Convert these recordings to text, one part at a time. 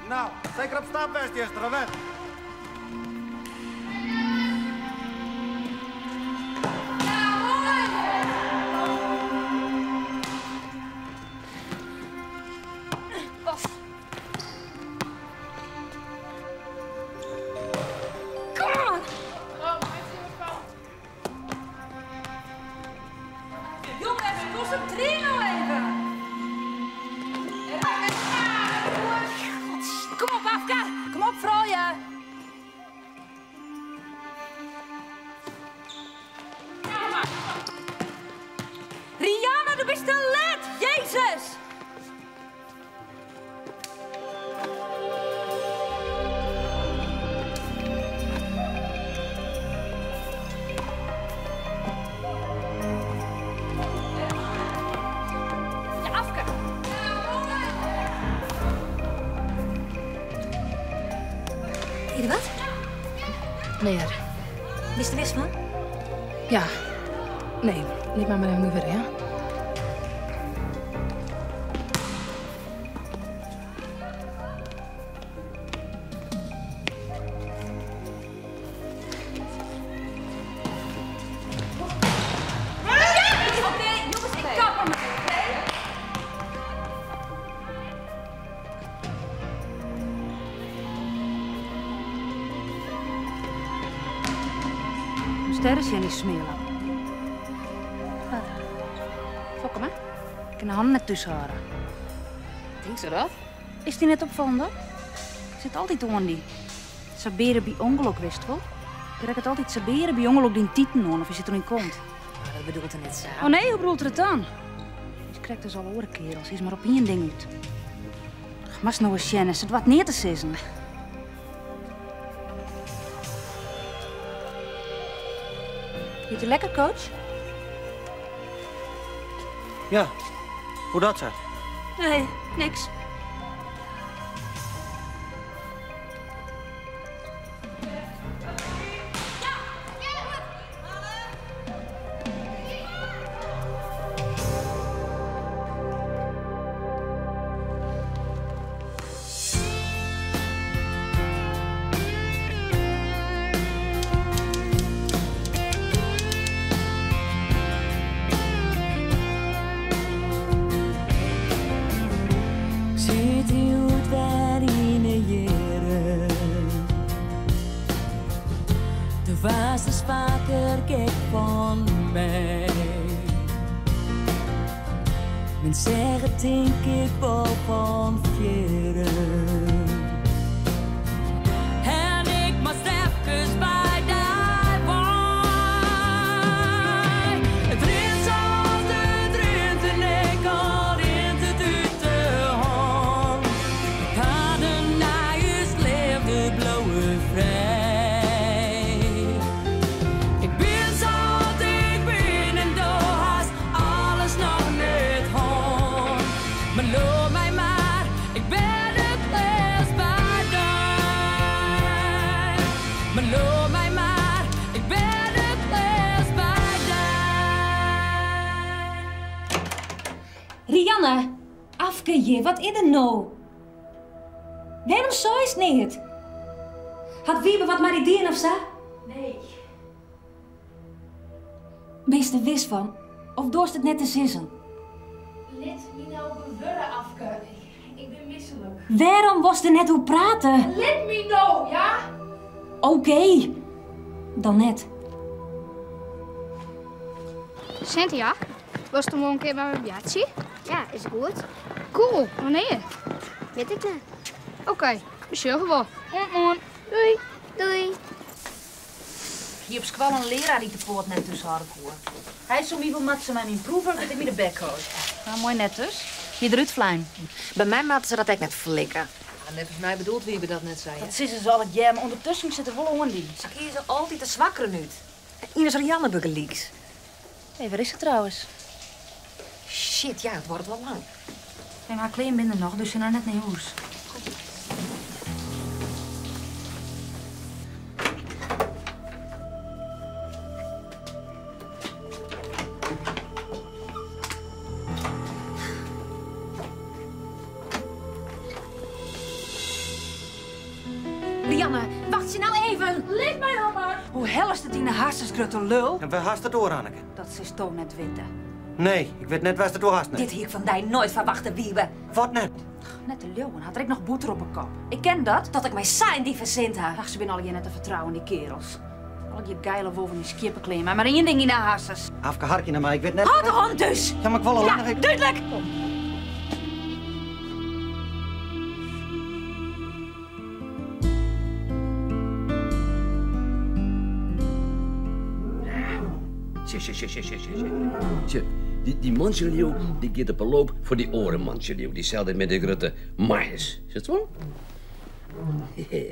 Nou, seker op stap west juster, of net? Jongens, concentreer nou even. Kom op, Afke. Kom op, Frooie. Rianne, du bist te let. Jezus. Ja, Afke. Hier wat? Nee, er. Wist je wist van? Ja. Nee, niet maar maar nu weer, ja? Oké, jongens, ik kap ermee, oké? Sterren zijn die smelen. Wat? Fok hem, hè? Ik kan de handen net tussen houden. Denk ze dat? Is die net opvallend? Zit altijd aan die. Saberen bij ongeluk, wist wel? Ik het altijd saberen bij ongeluk die tieten aan of je zit er in komt. Dat bedoelt er net zo. Oh nee, hoe bedoelt er het dan? Je krijgt dus al oren, kerels. Is maar op één ding uit. Maar nou eens Jennis, het wat neer te sissen. Vind je lekker, coach? Ja, hoe dat zeg? Nee, niks. Zit hield weer in de jaren. De was dus vaker gek van mij. Men zeggen denk ik wel van veren. En ik maar even bij die wijn. Het rint zoals het rint en ik al rint het uit de hand. De paden naar je leefde blauwe vrij. Ik ben zoals ik ben en door haast alles nog net hand. Maar loop mij maar, ik ben het best bij die. Maar loop mij maar, ik ben het best bij die. Rianne, Afke je, wat is er nou? Waarom zo is het niet? Had Wiebe wat maar ideeën of zo? Nee. Ben je er wis van? Of dorst het net te sissen? Let me nou bewurren, Afke. Ik ben misselijk. Waarom was er net hoe praten? Let me nou, ja? Oké, dan net. Cynthia, was het een keer bij mijn Biatje? Ja, is goed. Cool, wanneer? Weet ik niet. Oké, we zullen wel. On, on. Doei. Doei. Hier op squal een leraar die de poort net tussen haar koer. Hij is zo wie wil matsen met mijn proever, dat ik me de bek houd. Nou, mooi net dus. Hier eruit vlijn. Bij mij maakten ze dat echt net flikken. Ja, volgens mij bedoelt Wiebe dat net, zei je. Dat sissen ze al het jam. Ondertussen zit er wel aan die. Ze kiezen altijd de zwakkere nu. Ines Rianne begeleeks. Hé, waar is ze trouwens? Shit, ja, het wordt wel lang. Nee, maar haar kleren binnen nog, dus ze nou net naar huis. Rianne, wachtsje no even! Lit my no mar! Hoe hellest it yn de harsens, grutte lul? En wêr hast it oer, Anneke? Dat silsto net witte. Nee, ik wit net wêr'tst it oer hast, nee. Dit hie ik fan dy noait ferwachte, Wiebe. Wat net? Net te leauwen, hat er ek noch bûter op 'e kop. Ik ken dat. Dat ik my sa yn dy fersind ha. Ach, se binne allegear net te fertrouwen, dy kearels. Allegear geile wolven yn skieppeklean, mei mar ien ding yn 'e harsens. Afke, harkje nei my, ik wit net. Hâld de hân thús! Ja, mar ik wol allinnich. Ja, dúdlik! Sje, sje, sje, sje, sje, sje. Sje, dy, dy mantsjeliuw dy giet op 'e loop foar dy oare mantsjeliuw, dyselde mei de grutte maes. Sjochst wol?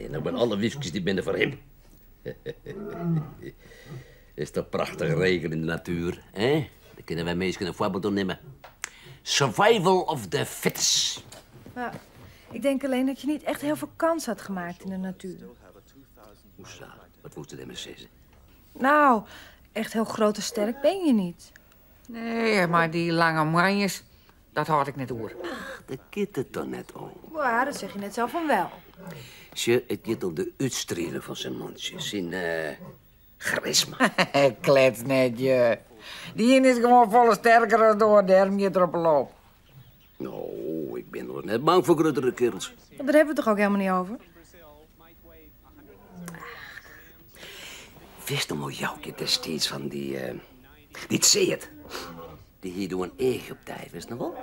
No binne alle wyfkes dy binne foar him. Is toch prachtich regele yn de natuer, hè? Dêr kinne wy minsken in foarbyld oan nimme. Survival of the fittest. Maar ik denk alleen dat je niet echt heel veel kans had gemaakt in de natuur. Hoesa? Wat wolst dêrmei sizze? Nou, echt heel groot en sterk ben je niet. Nee, mar dy lange moanjes, dat hâld ik net oer. Ach, dêr giet it toch net om. Ja, dat zeg je net zelf van wel. Sjoch, it giet om de útstrieling fan sa'n mantsje, syn charisma. Klets net, je. Dy ien is gewoan folle sterker as de oar, dêrom giet er op 'e loop. No, ik bin noch net bang foar gruttere kerels. Daar hebben we het toch ook helemaal niet over? Witst noch wol, Joukje, destiids fan dy, dy Tseard? Dy hie doe in eachje op dy, witst noch wol?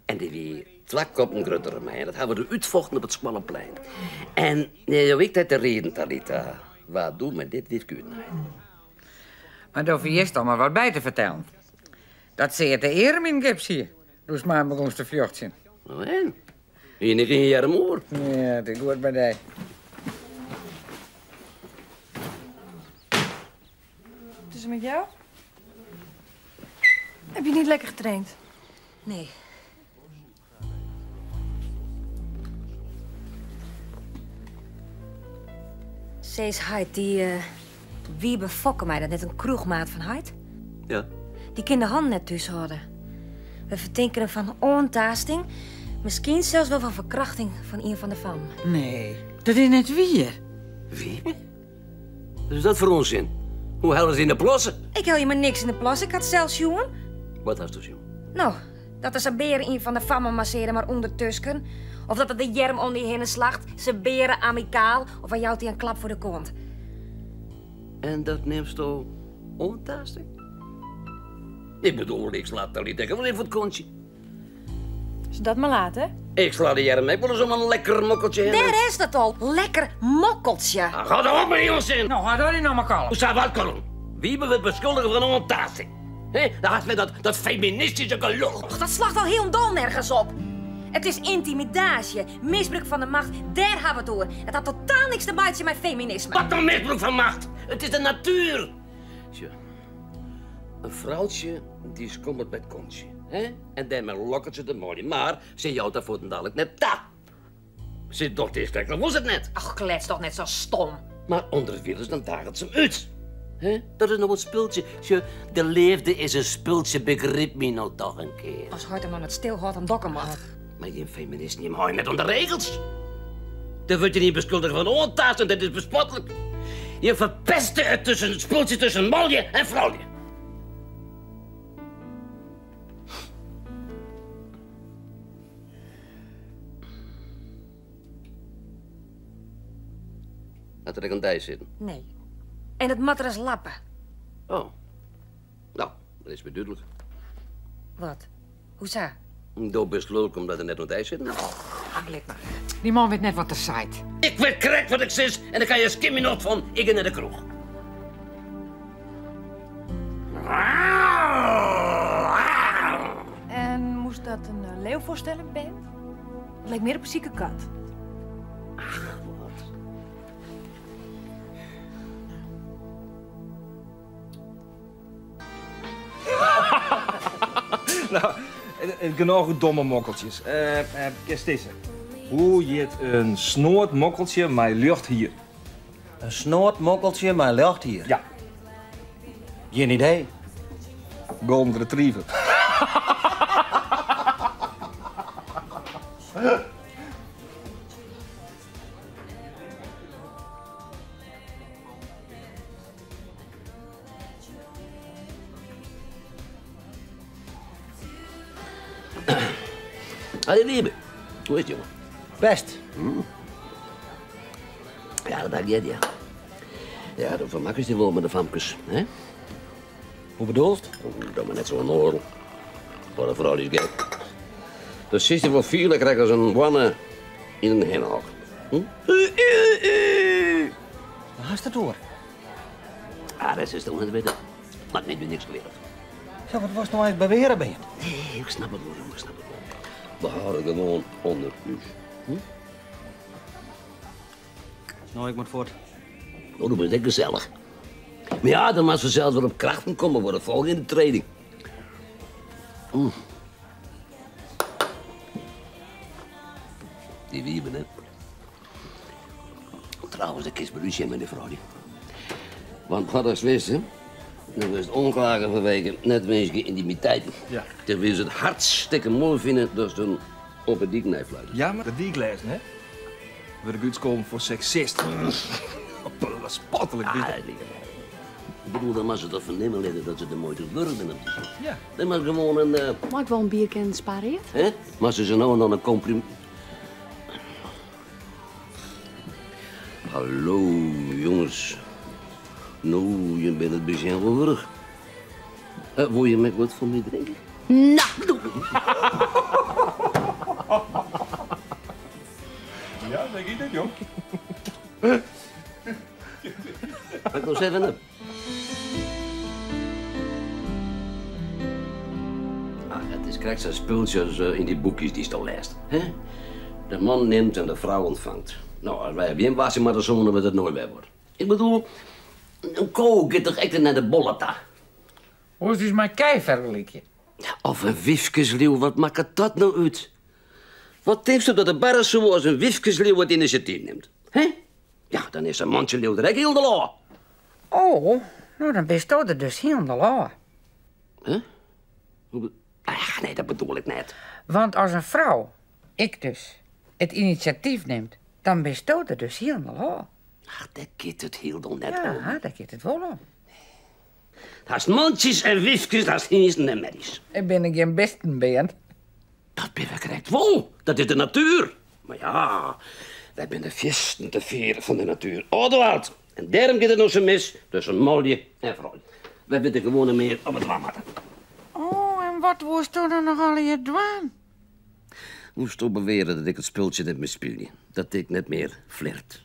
En dy wie twa koppen grutter as my. En dat hawwe we doe útfochten op it skoalleplein. En jo ik dat de rieden, Talitha, waard doe mei dit wyfke útnaaid. Mar do ferjitst al mar wat by te fertellen. Dat Tseard de earm yn it gips hie, doe'tst mei him begûnst te fjochtsjen. No en? Hie ik gjin earm oer? Ja, it is goed mei dy. Wat is er met jou? Heb je niet lekker getraind? Nee. Sis heit, dy uh, Wiebe Fokkema, dat net in kroechmaat fan heit? Ja. Dy kin de hannen net thús hâlde. We fertinke him fan oantaasting, miskien sels wol fan ferkrachting fan ien fan de fammen. Nee, dat is net wier. Wiebe? Wat is dat foar ûnsin? Hoe hellest dy yn 'e plasse? Ik helje my niks yn 'e plasse, ik ha it sels sjoen. Wat hasto sjoen? No, dat er sabeare ien fan de fammen massearre mar ûndertusken. Of dat er de earm om dy hinne slacht, sabeare amikaal, of hy jout dy in klap foar de kont. En dat neamsto oantaasting? Ik bedoel, ik sla Talitha ek wol even foar it kontsje. Is dat mar laat, hè? Ik sla de earm ek wolris om in lekker mokkeltsje hinne. Dêr is dat al, lekker mokkeltsje. Ah, hâld dan op mei dy ûnsin! No, hâld dan no mar kalm. Hoesa wat kalm? Wiebe wurdt beskuldige fan oantaasting. Hè? Dan hast wer dat, dat feministyske gelul. Och, dat slacht al hielendal nergens op. It is yntimidaasje, misbrûk fan de macht, dêr ha we it oer. It hat totaal niks te meitsjen mei feminisme. Wat dan misbrûk fan macht? It is de natuer. Sjoch, in froutsje dy skommet mei it kontsje, hè? En dêrmei lokket se de manlju, mar se jout har fuortendalik net ta. Se docht earst krekt of wol se it net. Och, klets toch net sa stom. Mar ûnderwilens dan daget se him út. Hè? Dat is no it spultsje. Sjoch, de leafde is in spultsje, begryp my no toch in kear. As heit him no net stilhâldt, dan doch ik him wat. Mar jim feministen, jim hâlde net oan de regels. Der wurdt jin ien beskuldige fan oantaasting, dat is bespotlik. Jim ferpeste it tusken it spultsje tusken manlju en froulju. Hat er ek oan dy sitten? Nee. En it moat ris lappe. Oh. No, dat is my dúdlik. Wat? Hoesa? Do bist lulk omdat er net oan dy sitten hat. Ach, lit mar. Dy man wit net wat er seit. Ik wit krekt wat ik sis en dêr ha je skjin myn nocht fan. Ik gean nei de kroech. En moest dat in leeuw foarstelle, Ben? Het leek meer op in zieke kat. Ach, wat. No, genôch domme mokkeltsjes. Kinst dizze. Hoe hjit in snoad mokkeltsje mei ljocht hier? In snoad mokkeltsje mei ljocht hier? Ja. Gjin idee. Golden retriever. Hé, Wiebe. Hoe is it, jonge? Best. Ja, dat ha ik heard, ja. Ja, do fermakkest dy wol mei de famkes, hè? Hoe bedoelst? Doch mar net sa ûnnoazel. Foar de frou is gek. Do silst dy wol fiele krekt as in hoanne yn in hinnehok. Hm? Wêr hast it oer? Ah, dat silst net witte. Makket my niks kwea. Ja, wat wolst no eins beweare, Beant? Nee, ik snap it wol, jonge, ik snap it wol. We hâlde it gewoan ûnder ús. Hm? No, ik moat fuort. Oh, do bist ek gesellich. Mar ja, dan moatst fansels wer op krachten komme foar de folgjende training. Dy Wiebe, hè? Trouwens, dêr kinst by ús sjen mei dy froulju. Want wat ast wist, hè? Do wurdst oanklage fanwege net winske yntimiteit. Ja. Dêr wolle se it hartstikke moai fine datst in op 'e dyk neifluitest. Ja, mar dat die ik lêzen, hè? Wurd ik útskolden foar seksist. Bespottelijk. Ah, dat liket my. Ik bedoel, dan moatte se toch fernimme litte dat se de muoite wurdich binne om te sjen. Ja. Dan moat gewoan in. Mei ik wol in bierke en spareat? Hè? Moatte se no en dan in komplimint. Hallo, jonges. No, jim binne it besjen wol wurdich. Wolle jim ek wat fan my drinke? No! Ja, sa giet it, jong. Pak no seven up. Ah, it is krekt sa'n spultsje as yn dy boekjes dy'tsto lêst. Hè? De man nimt en de frou ûntfangt. No, as wy op jim wachtsje moatte soene, wurdt it noait wer wat. Ik bedoel, in ko giet toch ek net nei de bolle ta? Wolst ús mei kij fergelykje? Of in wyfkesliuw, wat makket dat no út? Wat tinksto dat der barre soe as in wyfkesliuw it inisjatyf nimt? Hè? Ja, dan is in mantsjeliuw der ek hielendal ôf. Oh, no dan bisto der dus hielendal ôf. Huh? Ach, nee, dat bedoel ik net. Want as in frou, ik dus, it inisjatyf nimt, dan bisto der dus hielendal ôf. Ach, dêr giet it hielendal net om. Ja, dêr giet it wol om. Hast mantsjes en wyfkes, hast hynsten en merries. It binne gjin bisten, Beant. Dat binne we krekt wol. Dat is de natuer. Mar ja, wy binne fierstente fier fan de natuer ôfdwaald. En dêrom giet it no sa mis tusken manlju en froulju. Wy witte gewoan net mear wat we dwaan moatte. Oh, en wat woesto dan noch allegear dwaan? Woesto beweare dat ik it spultsje net mear spylje? Dat ik net mear flirt?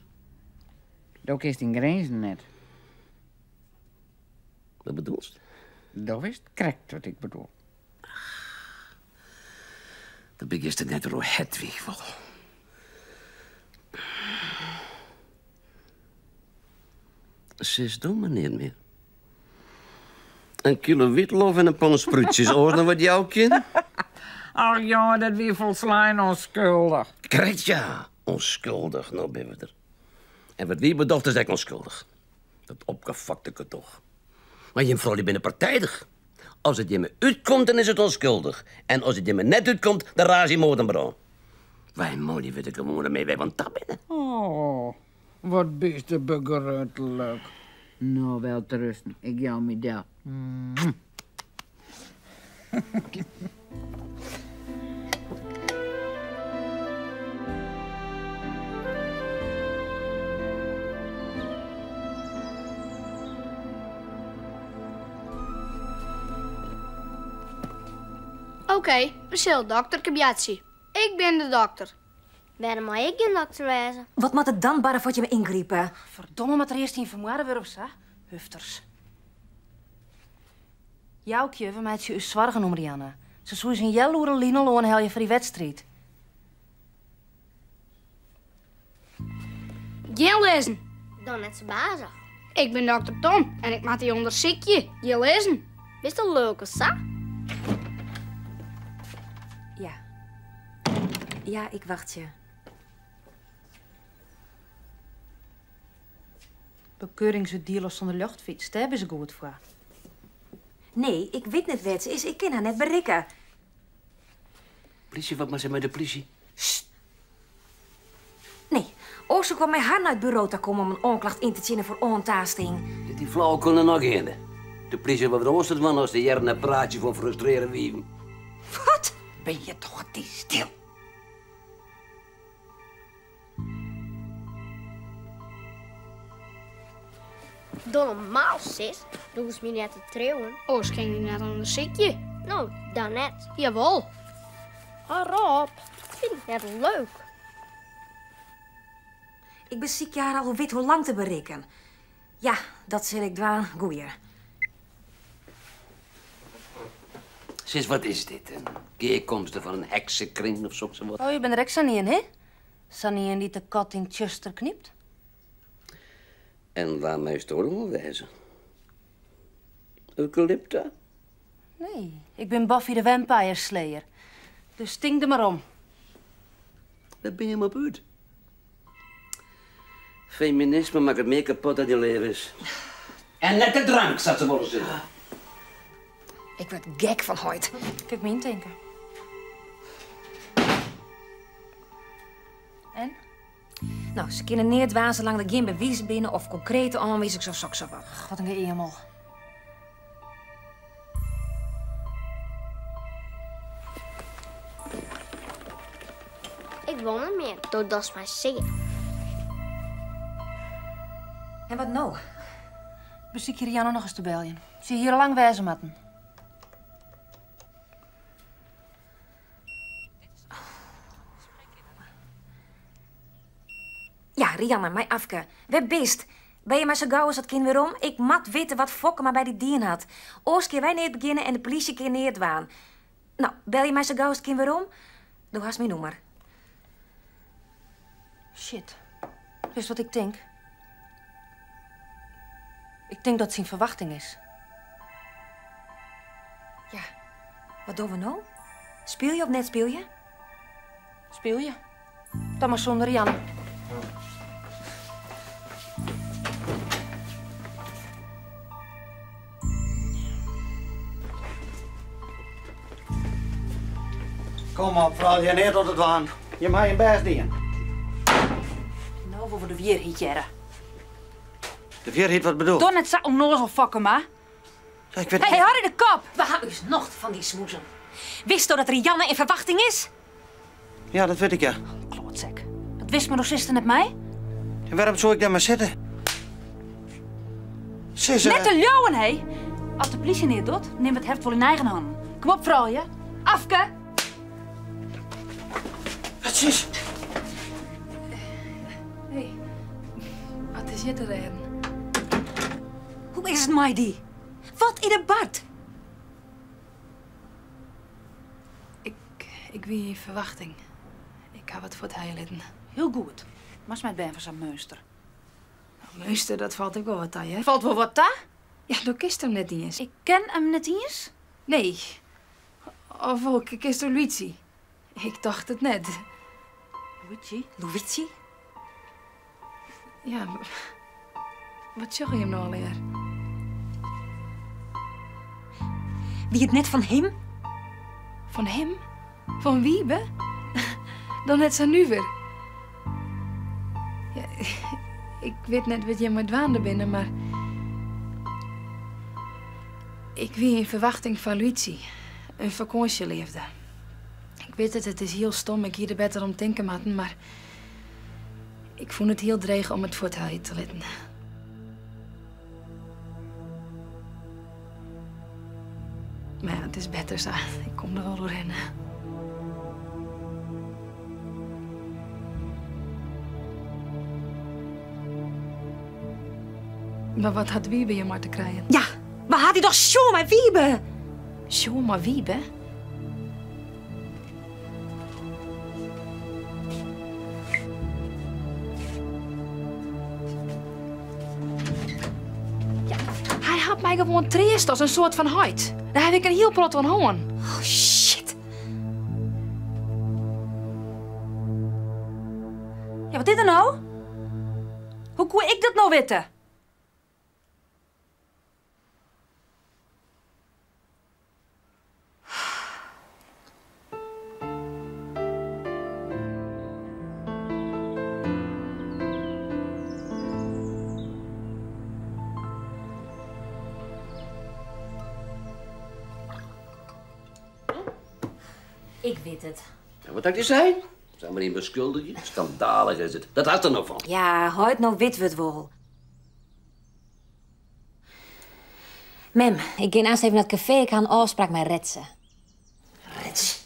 Do kinst dyn grinzen net. Wat bedoelst? Do witst krekt wat ik bedoel. Dat begjinst net troch Hedwig wol. Sis do mar neat mear. In kilo wytlof en in pan sprútsjes, oars noch wat jou kin? Ach jonge, dat wie folslein ûnskuldich. Krekt ja, ûnskuldich, no binne we der. En wat Wiebe docht is ek ûnskuldich. Dat opgefokte gedoch. Mar jim froulju binne partijdich. As it jimme útkomt, dan is it ûnskuldich. En as it jimme net útkomt, dan raas jim moard en brân. Wy manlju witte gewoan net mear wêr't we oan ta binne. Oh, wat bist begrutlik. No, wel te rusten. Ik jou my del. Oké, we sille dokterke bjatsje. Ik bin de dokter. Wêrom mei ik gjin dokter wêze? Wat moat der dan barre foar't jimme yngripe? Ferdomme, moat der earst ien fermoarde wurde of sa? Hufters. Joukje, we meitsje ús soargen om Rianne. Se soe ús in healoere lyn al oanhelje foar dy wedstriid. Gean lizzen. Dan net sa bazich. Ik bin dokter Tom en ik moat dy ûndersykje. Gean lizzen. Bist al lulk as sa? Ja. Ja, ik wachtsje. Bekeuringsútdiele sûnder ljochtfyts, dêr binne se goed foar. Nee, ik wit net wêr't se is. Ik kin har net berikke. Plysje, wat moat se mei de plysje? Sst. Nee, oars soe ik wol mei har nei it buro ta komme om in oanklacht yn te tsjinnen foar oantaasting. Dy flauwekul der noch geande. De plysje hat wat oars te dwaan as te hearren nei praatsjes fan frustrearre wiven. Wat? Ben je toch dy stil? Doe normaal, sis. Do hoechst my net te triuwen. Oars kin ik dy net ûndersykje. No, dan net. Jawol. Hâld op, dat fyn ik net leuk. Ik besykje har al wit hoe lang te berikken. Ja, dat sil ik dwaan. Goeie. Sis, wat is dit? In gearkomste fan in heksekring of soks wat? Oh, je bent der ek sa'n ien, hè? Sa'n ien dy't de kat yn 't tsjuster knypt. En wa meist do dan wol wêze? Eucalypta? Nee, ik bin Buffy de Vampire Slayer. Dus tink der mar om. Wêr binne jim op út? Feminisme makket mear kapot dan dy leaf is. En net de drank, sa't se wolris sizze. Ik wurd gek fan heit. Kin ik my yntinke. En? No, se kinne neat dwaan salang't der gjin bewizen binne of konkrete oanwizings of soksawat. Wat in geëamel. Ik wol net mear, do dochst my sear. En wat no? Besykje Rianne nochris te beljen. Se hie hjir al lang wêze moatten. Ja, Rianne, mei Afke. Wêr bist? Belje my sa gau as dat kin werom. Ik moat witte wat Fokkema by dy dien hat. Oars kinne wy neat begjinne en de polysje kin neat dwaan. No, belje my sa gau as it kin werom. Do hast myn nûmer. Shit. Witst wat ik tink? Ik tink dat syn ferwachting is. Ja, wat dogge we no? Spylje of net spylje? Spylje. Dan mar sûnder Rianne. Kom op, froulju, neat oan te dwaan. Jim ha jim bêst dien. No wolle we de wierheid hearre. De wierheid, wat bedoelst? Doch net sa ûnnoazel, Fokkema. Ja, ik wit Hey, hâld de kop! We ha ús nocht fan dy smoezen. Witsto dat Rianne yn ferwachting is? Ja, dat wit ik, ja. Klootsek. Dat wist mar do sitst der net mei. En wêrom soe ik dêr mei sitte? Sis, Net te leauwen, hé! As de plysje neat docht, nimme we it heft wol yn eigen hannen. Kom op, froulju. Afke! Wat sis? Hé, wat is hjir te rêden? Hoe is it mei dy? Wat is der bard? Ik wie yn ferwachting. Ik haw it fuorthelje litten. Hiel goed. Moatst mei it bern fan sa'n meunster. No, meunster, dat falt ek wol wat ta, hear. Falt wol wat ta? Ja, do kinst him net iens. Ik ken him net iens? Nee. Of wol, kinsto Luigi? Ik tocht it net. Luigi? Luigi? Ja, wat sjogge jim no allegear? Wie it net fan him? Fan him? Fan Wiebe? Dan net sa nuver. Ja, ik wit net wêr't jim mei dwaande binne, mar ik wie yn ferwachting fan Luigi, in fakânsjeleafde. Ik wit it, it is hiel stom, ik hie der better om tinke moatten, mar ik fûn it hiel dreech om it fuorthelje te litten. Mar ja, it is better sa. Ik kom der wol oerhinne. Mar wat hat Wiebe hjir mei te krijen? Ja, wa hat dy dochs sjoen mei Wiebe? Sjoen mei Wiebe? Ja, hy hat my gewoan treast as in soart fan heit. Dêr haw ik in hiel protte oan hân. Oh, shit. Ja, wat is der no? Hoe koe ik dat no witte? Ik wit it. En wat ha ik dy sein? Samar ien beskuldigje? Skandalich is it. Dat hast der no fan. Ja, heit no wit we it wol. Mem, ik gean aanst even nei it kafee. Ik ha in ôfspraak mei Retze. Retze?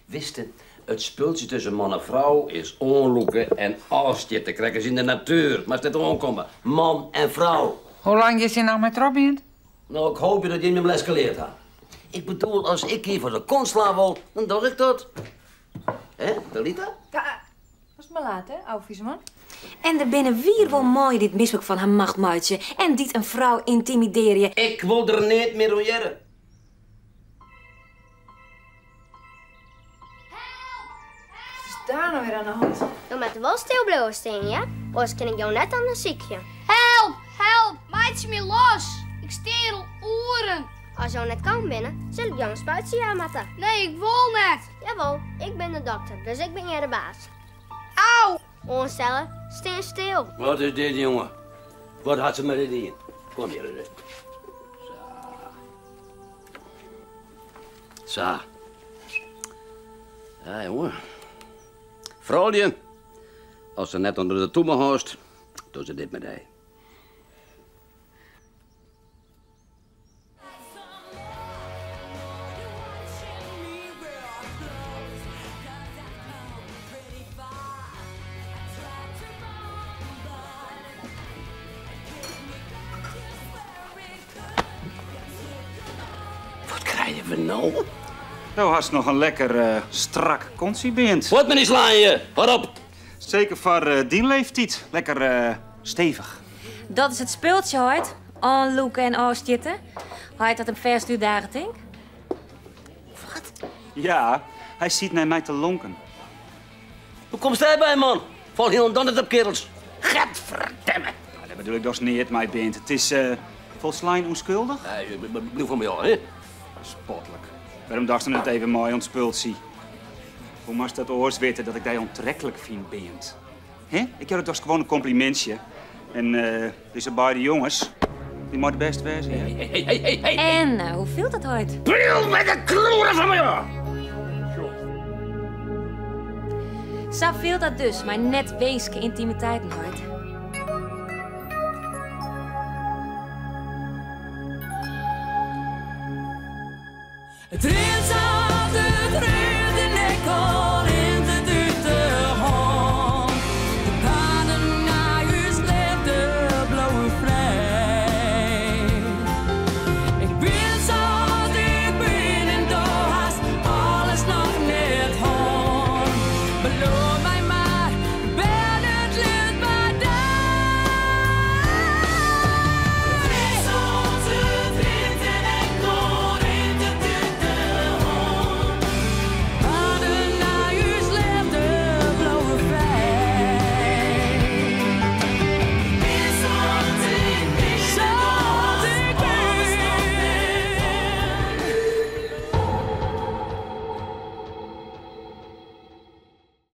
Witste, it spultsje tusken man en frou is oanlûke en ôfstjitte, krekt as yn de natuer. Moatst net oankomme, man en frou. Hoe lang is hy noch mei trochbeant? No, ik hoopje dat jim jim leske leard ha. Ik bedoel, as ik dy foar de kont slaan wol, dan doch ik dat. Hè, Talitha? Ja, was maar laat, hè, oude vieze man? En der binne wier wol manlju dy't misbrûk fan har macht meitsje en dy't in frou yntimidearje. Ik wol der neat mear oer hearre. Wat is daar nou weer aan de hand? Jo moatte wol stil bliuwe stean, ja? Oars kin ik jo net ûndersykje. Help! Help! Meitsje my los! Ik stean hjir al oeren. As jo net kalm binne, sil ik jo in spuitsje jaan moatte. Nee, ik wol net. Jawol, ik bin de dokter, dus ik bin hjir de baas. Au! Oanstelle, stean stil. Wat is dit, jonge? Wat hat se mei dy dien? Kom hjir ris. Sa. Sa. Ja, jonge. Froulju, as se net ûnder de tûme hâldst, dogge se dit mei dy. Wat krije we no? Do hast noch in lekker strak kontsje, Beant. Fuort mei dy slaan, hâld op! Seker foar dyn leeftyd. Lekker stevich. Dat is it spultsje, heit. Oanlûke en ôfstjitte. Heit hat him fêst útdage, tink. Wat? Ja, hy siet nei my te lonken. Hoe komst dêrby, man? Fal hielendal net op kearels. Getferdemme! Nou, dêr bedoel ik dochs neat mei, Beant. It is folslein ûnskuldich. Nee, bliuw fan my ôf, hè? Spotlik. Wêrom dochst dan net even mei oan it spultsje? Hoe moatst dat oars witte dat ik dy oantreklik fyn, Beant? Hè? Ik jou dy dochs gewoan in komplimintsje. En dizze beide jonges, dy meie der bêst wêze, hear. Hey, hey, hey, hey, hey. En hoe fielt dat, heit? Bliuw mei de kloeren fan my ôf! Sa fielt dat dus, mei net winske yntimiteiten, heit. It rint.